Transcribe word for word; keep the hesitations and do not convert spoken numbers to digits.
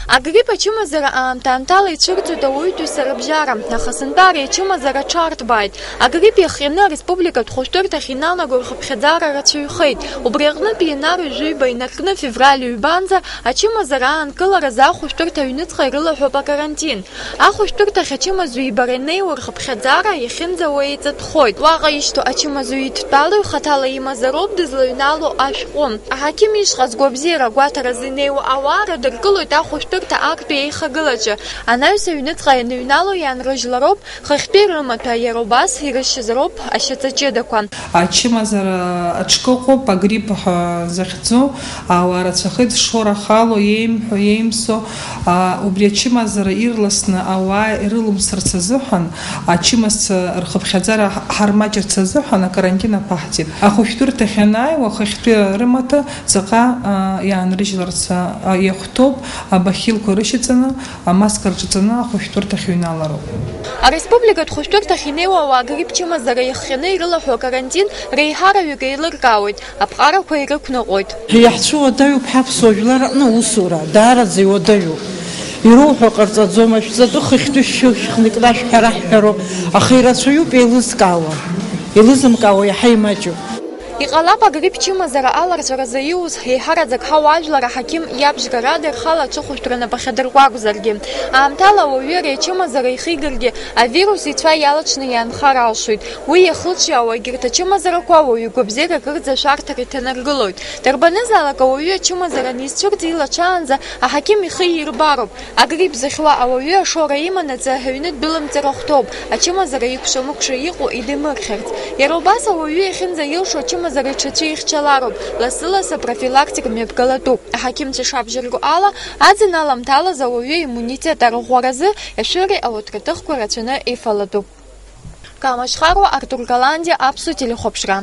Агрипп ачымазара аамҭа-аамҭала ицәырҵуеит ауаҩытәыҩса рыбжьара, аха сынтәа ари ачымазара аҽарҭбааит. Агрипп иахҟьаны ареспубликатә хәышәтәырҭахь инанаго рхыԥхьаӡара рацәаҩхеит. Убри аҟнытә Ианар ҩажәи ҩба инаркны февраль ҩбанӡа ачымазара аанкыларазы ахәышәтәырҭа аҩныҵҟа ирылаҳәоуп акарантин. Ахәышәтәырҭахь ачымазаҩ ибара инеиуа рхыԥхьаӡара иахьынӡауа еиҵатәхоит. Уаҟа ишьҭоу ачымазаҩ идтәалаҩ хаҭала имазароуп дызлаҩнало ашәҟәы. Аҳақьым ишҟа згәабзиара агәаҭаразы инеиуа ауаа радыркылоит ахәышәтәырҭа актәи аихагылаҿы. Анаҩс аҩныҵҟа ианыҩнало иаанрыжьлароуп хыхьтәи рымаҭәа, иара убас ирышьазароуп ашьаҵа ҷыдақәа. Ачымазара аҽкы ыҟоуп, агрипп ҳәа захьӡу, ауаа рацәахеит зшоу рахало, еимҳәо, еимсо. А, убри ачымазара ирласны ауаа ирылымсырц азыҳәан, ачымазцәа рхыԥхьаӡара ҳ-, ҳармаҷырц азыҳәан акарантин аԥаҳҵеит. Ахәышәтәырҭахь анааиуа, хыхьтәи рымаҭәа ҵаҟа, а, иаанрыжьларц, а, иахәҭоуп, абахилқәа рышьаҵаны, амаска рҿаҵаны ахәышәтәырҭахь иҩналароуп. Ареспубликатә хәышәтәырҭахь инеиуа ауаа агрипп чымазара иахҟьаны ирылаҳәо акарантин реиҳараҩык еилыркаауеит, аԥҟарақәа ирықәныҟәоит. Иаҳцәуадаҩуп ҳаԥсуа жәлар аҟны аусура, даараӡа иуадаҩуп. Ироуҳәо ҟарҵаӡом, ашәҵатәы хыхьтәы шәышәхны икнашәҳәа раҳҳәароуп, аха ирацәаҩуп еилызкаауа. Еилызымкаауа иаҳа имаҷуп. Иҟалап агрипп чымазара аларҵәаразы иус, еиҳараӡак ҳауаажәлар аҳақьым иабжьгарада рхала аҽыхәышәтәра напахьадыркуа акәзаргьы. Аамҭала ауаҩы ари ачымазара ихигаргьы, авирус ицәа иалаҽны иаанхар алшоит. Уи иахылҿиаауа егьырҭ ачымазарақәа ауаҩы игәабзиара кырӡа ашәарҭара иҭанаргылоит. Дарбанызаалак ауаҩы ачымазара анизцәырҵ илаҽаанӡа аҳақьым ихы иирбароуп. Агрипп зыхьуа ауаҩы ашоура иманаҵы аҩны дәылымҵыр ахәҭоуп, ачымазара икәша-мыкәша иҟоу идимырхьырц. Иара убас ауаҩы иахьынӡаилшо ачымазара иҽацәихьчалароуп, лассы-лассы апрофилактика мҩаԥгалатәуп. Аҳақьымцәа шабжьырго ала, аӡын аламҭалаз ауаҩы иммунитет арӷәӷәаразы ашәыреи ауаҭраҭыхқәа рацәаны ифалатәуп. Камашьхаруа, Артур Галандиа, Аԥсуа телехәаԥшра.